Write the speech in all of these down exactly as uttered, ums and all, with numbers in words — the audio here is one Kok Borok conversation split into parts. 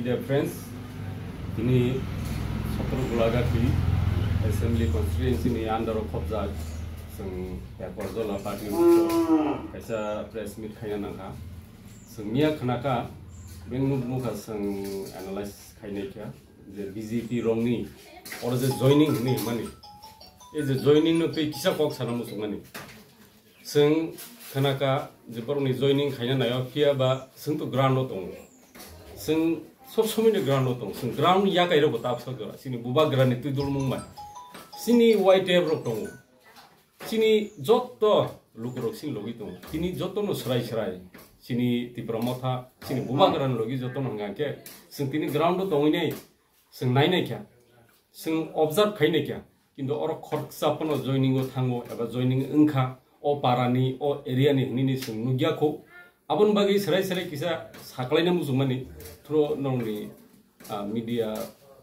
Dear friends, tini Sotro Gulagati Assembly Constituency ni under o khobjak chwng Yakorjola party kaisa press meet khaina nangkha. Chwng miya khnakha, beng nuk nukha chwng analyze khainai kha je B J P rokni oro je joining hinwi hwnmani, e je joining no twi kisa kok sana muchungmani. Chwng khnakha je borokni joining khaina naio, phiya ba chwng to ground o tongo. Chwng sob somoi no ground o tongo. Chwng ground yakai rok bo ta bwswk jora. Chini bubagra ni twi dulmung bai. Chini Y T F rok tongo. Chini jotto lukurok chini logi tongo. Tini jotto no swrai swrai. Chini Tipra Motha, chini bubagra ni logi jotto no hwnkha khe chwng tini ground o tongwi nai. Chwng nai nai kha, chwng observe khai nai kha, kintu oro khoroksa phano joining o thango eba joining wngkha, o para ni, o area ni hinwi ni chwng nukya kho. Aboni bagwi serai serai kisa saklaina muchungmani through norokni, ah, media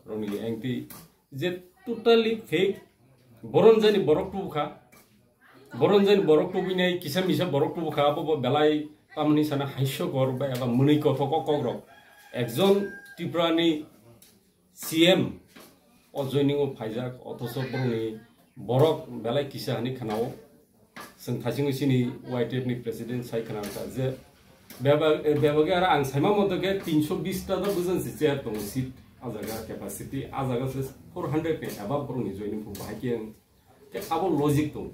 rokni engti je totally fake, boron jani borok tubukha, boron jani borok tubinai kisa misa borok tubukha, abo bo belai tamni sana haisokor ba eba mwnwi kothok o kokrok. Ekjon Tripura ni C M o joining o phaijak, othocho borokni borok belai kisa hinwi khnao. Chwng thaisingo chini Y T F ni president sai khna kha je bebak, eh, bebak aro ang saima moto khe tinsho bish ta do bujan se chair tongo seat, a jaga capacity, a jaga se four hundred ni above borokni joining phu bahai khe ang Khe abo logic tong.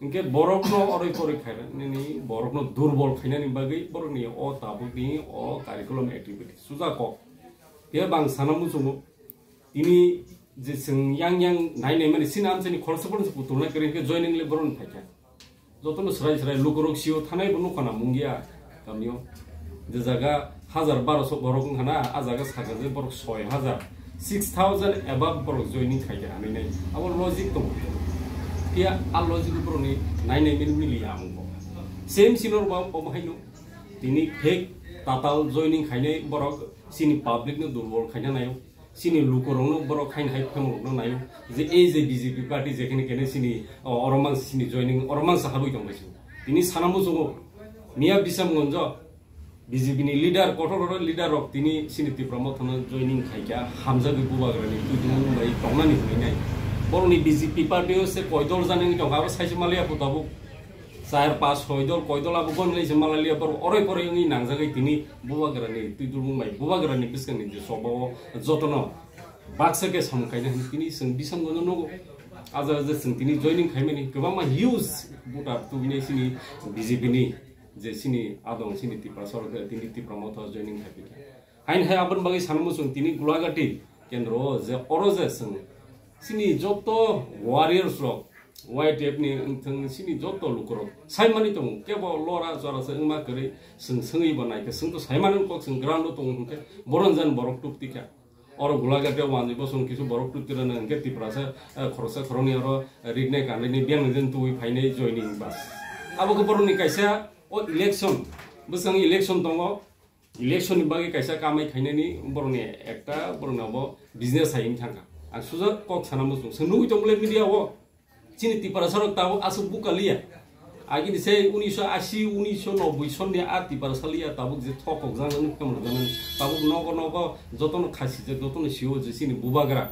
Hingke borokno oroi poroi khainani, borokno durbol khainani bagwi borokni o tabukni o curriculum activity suja kok. Khe bang sana muchungo, tini je chwng yang yang nai nai mani sini amchaini khoroksa phano se putulnai kwrwi hingke joining le borokni phaikha. Jotono swrai swrai lukurok sio thanai bo nukha na mungya. Kamio je jaga hajar barosho borok wngkha na, a jaga sakha je borok soi hajar, six thousand above borok joining khaikha hinwi nai. Abo logic tongo. Phiya a logic borokni nai nai mili mili ya amung bo. Same sino bo omo haino tini fake tatal joining khainai borok chini public no durbol khaina naio. Chini lukurokno borok haino hai phemorokno naio je ei je B J P party jekhene kene chini, o, oro mang chini joining oro mang sa habwi tongbai sio. Tini sana muchungo miya Bisamgonjo B J P ni leader, kotor kotor leader rok tini chini Tipra Mothano joining khaikha, hamjagwi bubagrani twi dungmung bai tongnani hwnwi nai. Borokni B J P party o se koi dol janani tongkha, abo saise maliya pho tabuk. Char, pas, soi dol, koi dol abo goni lai se malaliya borok oroi poroi wngwi nangjagwi tini bubagrani twi dulmung bai bubagrani bwskangni je choba o jotono baksa khe samung kaina hwnwi tini chwng Bisamgonjo nugo. A jaga je chwng tini joining khaimani kwbangma huge voter tubinai chini B J P ni je chini adong chini Tiprasa rok tini Tipra Motha joining khaipikha. Hain hai aboni bagwi sanamo chwng tini Gulagati kendro o je oro je chwng chini joto warriors rok Y T F ni wngthang chini joto lukurok saimani tongo kebo lora chora se wngma kwrwi chwng swngwi bo naikhe chwng to saimani kok chwng ground o tongo hwnkhe boron jan borok tubtikha. Oro Gulagati o wanjwi bosong kisu borok tubtirano hwnkhe Tiprasa, eh, khoroksa khoroknwi oro rinai kanwi biyang jen tubui phainai joining bas. Abo khe borokni kaisa o election, bwskango election tongo. Election ni bagwi kaisa kamai khainani borokni ekta borokni abo business hai wng thangkha. Ang sujak kok sana muchung. Chwng nugwi tongmole media o chini Tiprasa rok tabuk aswk buka liya. Agini se unisho ashi, unisho nobboi sonni a Tiprasa liya tabuk je thok kok jang jang khamar jang tabuk nogo nogo jotono khasi je jotono sio je chini bubagra.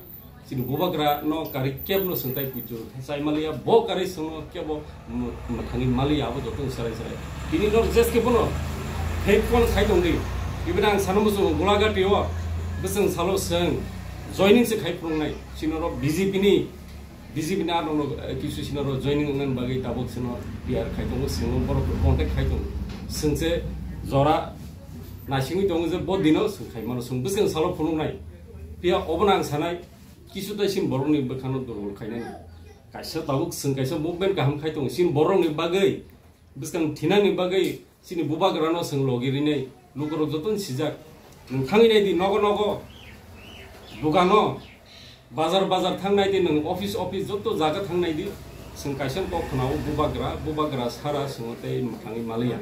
Chini bubagra no kari keb no swngtai puitu. Chai maliya bo kari swngno kebo mwthangwi maliya abo joto swrai swrai. Tini no jeske bono fake phone khai tongdi. Ibina ang sana muchungo Gulagati o bwswng salo swng joining se khai phunuknai. Chini oro B J P ni, B J P ni ano no, eh, kisu chini oro joining wngna bagwi tabuk sino P R khai tongo, sino borok contact khai tongo. Swngse jora naisingwi tongo je bo dino swng khai mano swng bwswng salo phunuknai. Phiya obono ang sanai, kisu tai sin borokni bwkhano durbol khainani. Kaisa tabuk chwng kaisa movement kaham khai tongo. Sin borokni bagwi bwskang thinani bagwi chini bubagrano chwng logi rinai. Lukurok jotono sijak. Nwng thangwi naidi nogo nogo, dukano, bazar bazar thang naidi, nwng office office joto jaga thang naidi. Chwng kaisa kok khwnao bubagra, bubagra sara chwngno tei mwthangwi maliya.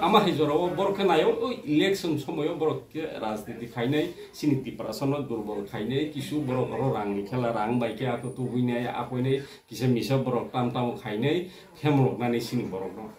Ama hai jorao borok khe naio, o election somoio borok khe rajniti khainai. Chini Tiprasano durbol khainai, kisu borok oro rangni khela, rang bai khe ako tubuinai, akoinai, kisa misa borok tam tamo khainai, phemroknani chini borokno.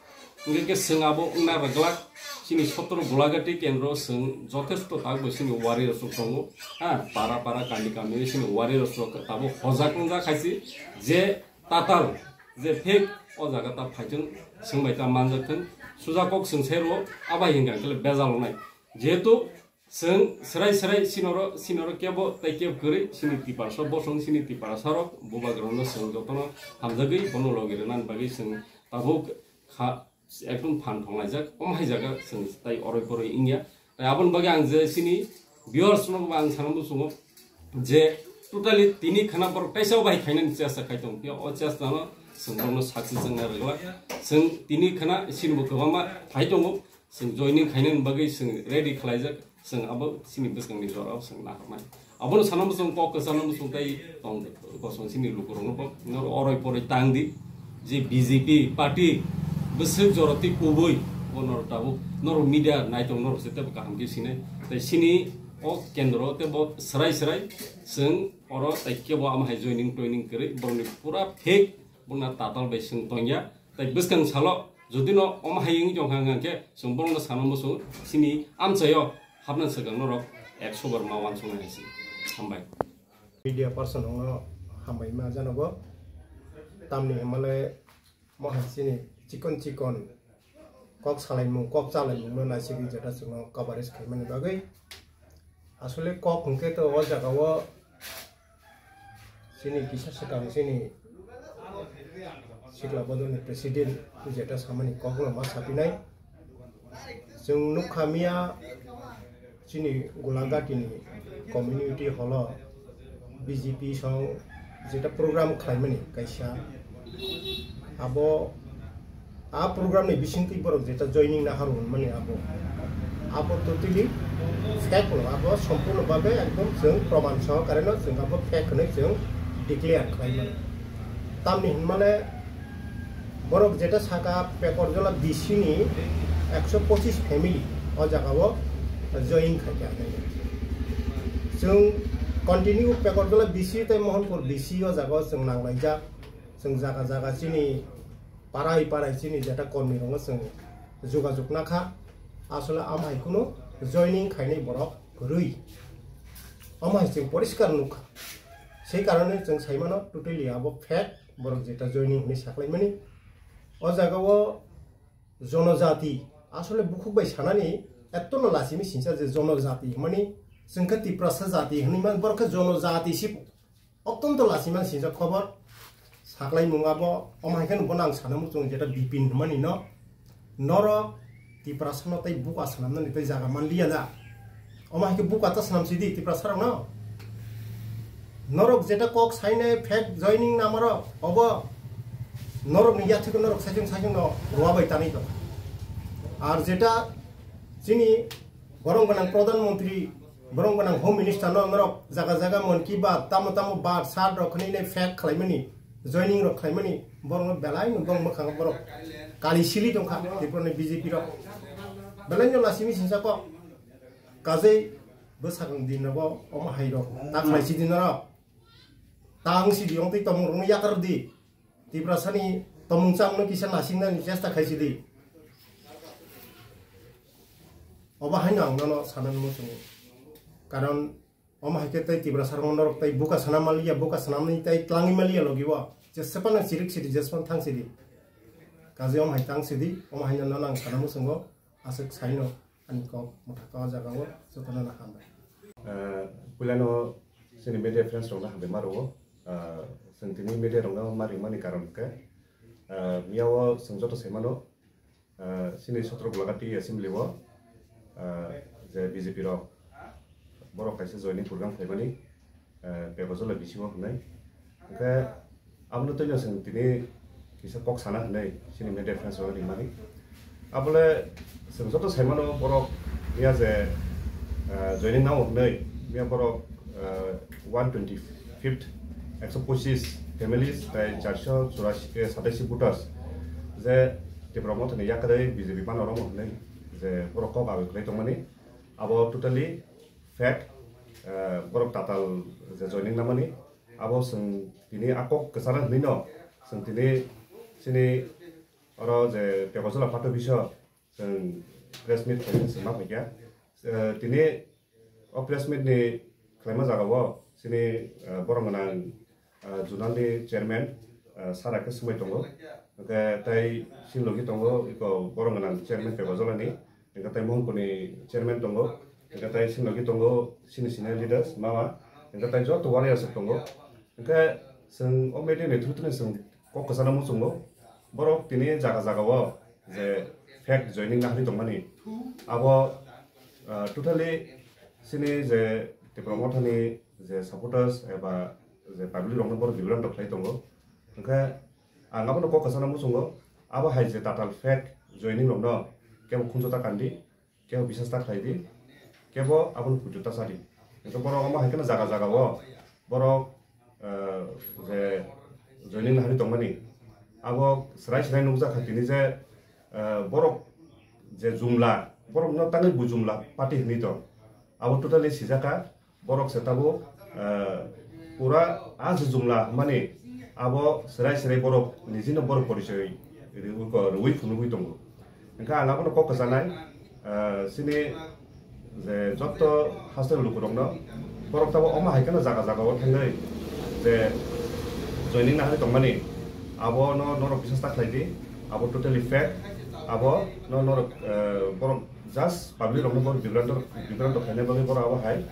Hingke khe chwng abo wngna rwglak, chini sotro Gulagati kendro chwng jothesto tabuk chini warriors rok tongo. Ha, para para kami kami chini warriors rok tabuk hojak wngjak khaisi je tatal je fake o jaga ta phaithwng, chwng bai ta manjak thwng, suja kok chwng sai rwo, abai hwnkha khe bejal wngnai. Jehetu chwng swrai swrai sinoro, sinoro kebo tei kebo kwrwi, sini Tiprasa bosong, sini Tiprasa rok, bubagrano chwng jotono hamjagwi bono logi rwnani bagwi chwng tabuk kha, ekdom phan thonglaijak, omo hai jaga chwng tai oroi poroi wngya. Tai aboni bagwi ang je sini viewers rokno ang sana muchungo je totally tini khana borok taisa bai khainani chesta khai tong phiya, o chesta no chwng borokno success wngna rwglak. Chwng tini khana sini bo kwbangma phai tongo, chwng joining khainani bagwi chwng ready khlaijak, chwng abo chini bwskangni jorao chwng naharnai. Abono sana muchung kok kwchangno muchung tai tong kosong chini lukurokno bo noro oroi poroi tang di je B J P party bwswk joroti kubui bo noro tabuk noro media naitok noro se tebo kaham khe sinai. Tai chini o kendro tebo swrai swrai chwng oro tai kebo ama hai joining toining kwrwi borokni pura fake buna tatal bai chwng tongya. Tai bwskang salo jodi no omo hai wngwi tongkha hwnkha khe chwng borokno sana muchung chini amchaio hapna swkang norok ekso bar ma uansuknai hai se. Hambai. Media person no hambai ma janogo. Tamni himale mo hai chini chikon chikon kok salaimung, kok chalaimung no naisigwi jeta chwngno coverage khaimani bagwi. Asole kok hwnkhe to o jaga o chini kisa swkang chini sikla bodolni president jeta samani kokno ma sapinai. Chwng nukha miya chini Gulagati ni community hall o B J P song jeta program khlaimani kaisa abo a program ni bisingtwi borok jeta joining naharu hwnmani abo abo totally fake no abo sompurno babe ekdom chwng proman sohokare no chwng abo fake hwnwi chwng declare khlaimani tamni hwnmale borok jeta saka Pekorjola B C ni ekso pochis family o jaga o join khaikha hinwi. Chwng continue Pekorjola B C tei Mohanpur B C o jaga o chwng nanglaijak. Chwng jaga jaga chini parai parai chini jeta kormi rokno chwng jogajog nakha. Asole amhai kunu joining khainai borok kwrwi. Amhai chwng poriskar nukha. Sei karone chwng saimano totally abo fake borok jeta joining hinwi saklaimani. O jaga o jonojati asole bukhuk bai sanani ettono lachimi sinsa je jonojati hwnmani chwngkhe Tiprasa jati hinwi man borok khe jonojati si ottonto lachimani sinsa khobor saklaimung abo omo hai kheno bono ang sana muchung jeta Bipin hwnmani no norok Tiprasano tei buka swnamnani tei jaga manliya da. Omo hai khe buka ta swnam sidi Tiprasarokno. Norok jeta kok sainai fake joining namarok obo norokni yathwiko norok saichung saichungno rwa bai tanwi tongkha. Ar jeta chini borong gwnang pradhan mantri, borong gwnang home minister no norok jaga jaga Mann Ki Baat tamo tamo baat sat rok khwnwi nai fake khlaimani, joining rok khlaimani, borok no belai no bong mwkhang borok kali sili tongkha Tripura ni B J P rok. Belai no lachimi sinsa kok. Kajei bwsakang din rogo omo hai rok ta khlai sidi norok. Ta wng sidi ong tei tongmung rok no yakar di. Tiprasani tongmung chamung no kisa nasingnani chesta khaisidi. Obo haino ang nono sanani muchungo. Karon omo hai khe tei Tiprasa rok norok tei buka sana maliya, buka sanamni tei tlangwi maliya logi o. Jesepano chirik sidi, jesepano thang sidi. Kaje omo hai tang sidi, omo haino nono ang sana muchungo. Aswk saino ani kok mwthaka o jaga o jotono no hambai. Ah, puilano chini media friends rokno hambai ma rwo. Ah, chwng tini media rokno ma ringmani karon khe, ah, miyao chwng joto sai mano, ah, chini sotro Gulagati assembly o, ah, je B J P rok borok kaisa joining program khlaimani, eh, Pekojola bisingo hwnwi. Hwnkhe abono twino chwng tini kisa kok sana hwnwi chini media friends rok rimani. Abole chwng joto saimano borok miya je, eh, joining nao hwnwi miya borok, eh, one twenty fifth, ekso pochis families tei charso churasi, eh, sataisi voters je Tipra Mothani yakarwi B J P mano romo hwnwi je borok kok aboi kwlai tongmani. Abo totally fake, eh, borok tatal je joining namani, abo chwng tini a kok kwchara hwnwi no, chwng tini chini oro je Pekojola party office o chwng press meet khaina se ma phaikha. Eh, tini o press meet ni khlaima jaga o chini, eh, borok gwnang, eh, zonal ni chairman, eh, sara khe swmai tongo. Hwnkhe tai chini logi tongo iko borok gwnang chairman Pema Jolani. Hwnkhe tai Mohanpur ni chairman tongo. Hwnkhe tai chini logi tongo chini senior leaders mama. Hwnkhe tai joto warriors rok tongo. Hwnkhe chwng o media ni through tini chwng kok kwchana muchungo. Borok tini jaga jaga o je fake joining nahari tongmani, abo, ah, totally chini je Tipra Mothani je supporters eba je public rokno borok bibrant khlai tongo. Hwnkhe ang abono kok kwchana muchungo, abo hai je tatal fake joining rokno kebo khunju ta kandi, kebo bisas ta khlai di, kebo abono kuju ta sa di. Hwnkhe borok omo hai kheno jaga jaga o borok, eh, je joining nahari tongmani, abo serai serai nukjak kha tini je, eh, borok je jumla, borokno tangwi bu jumla party hinwi tong, abo totally sijak kha. Borok se tabuk, eh, pura a je jumla hwnmani abo serai serai borok nijino borok porichoi ri-, rwi phunugwi tongo. Hwnkhe ang abono kok kwchanai, eh, chini je jotto hasteo lukurokno borok tabuk omo hai kheno jaga jaga o thangwi je joining nahari tongmani abono norok bisas ta khlai di, abo totally fake, abo no norok, eh, borok just public rokno borok bibrant, bibrant khaina bagwi borok abo hai,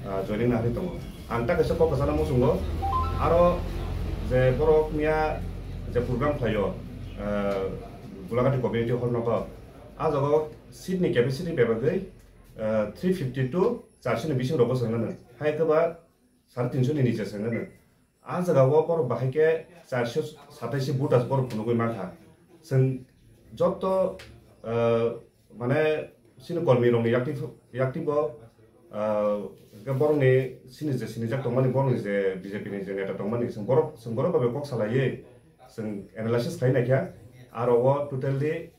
ah, joining nahari tongo. Ang ta kaisa kok kwchana muchungo, aro je borok miya je program khlaio, ah, Gulagati community hall nogo, a jaga o seat ni capacity bebagwi, ah, three fifty to charshi ni bising rogo chwng nano. Hai khe ba sare tinso ni niche chwng nano. A jaga o borok bahai khe charshi satais voters borok phunugwi mankha. Chwng joto, eh, mane chini kormi rokni yakti, yakti bo, eh, hwnkhe borokni chini je sinijak tongmani, borokni je B J P ni je neta tongmani, chwng borok, chwng borok bai kok salaiwi chwng analysis khlai naikha. Aro o totally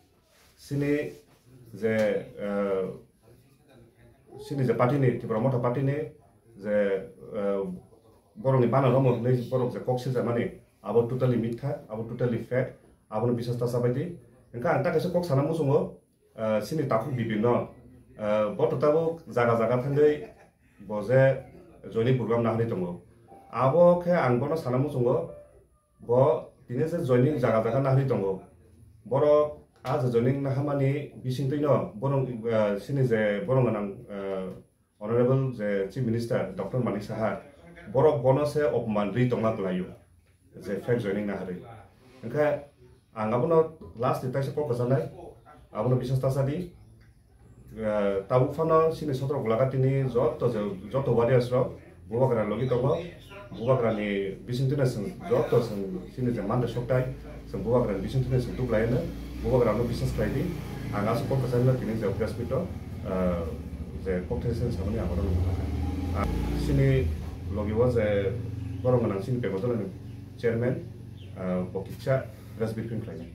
chini je, eh, chini je party ni, Tipra Motha party ni je, eh, borokni bana romo hwnwi borok je kok siljakmani, abo totally mitha, abo totally fake, abono bisas ta chabai di. Hwnkhe ang ta kaisa kok sana muchungo, eh, chini takhuk Bipin no, eh, bo to tabuk jaga jaga thangwi bo je joining program nahari tongo. Abo khe ang bono sana muchungo, bo tini je joining jaga jaga nahari tongo. Borok a je joining nahamani bisingtwi no borok, eh, chini je borok gwnang, eh, Honorable je Chief Minister Doctor Manik Saha, borok bono se opman ri tongma kwlaio, je fake joining naharwi. Hwnkhe ang abono last ni taisa kok kwchanai, abono bisas ta sa di. Eh, tabuk phano chini Sotro Gulagati ni joto je, joto warriors rok Bubagra logi tongo. Bubagra ni bisingtwi no chwng joto chwng chini je manda soktai, chwng Bubagra ni bisingtwi no chwng tuklaino. Bubagra no bisas khlai di. Ang aswk kok kwchangno tini je press meet o, eh, je kok thai se samani ang oro nukha. Ah, chini logi o je borok gwnang chini Pema Jolani chairman, eh, bo kisa press briefing khlainai.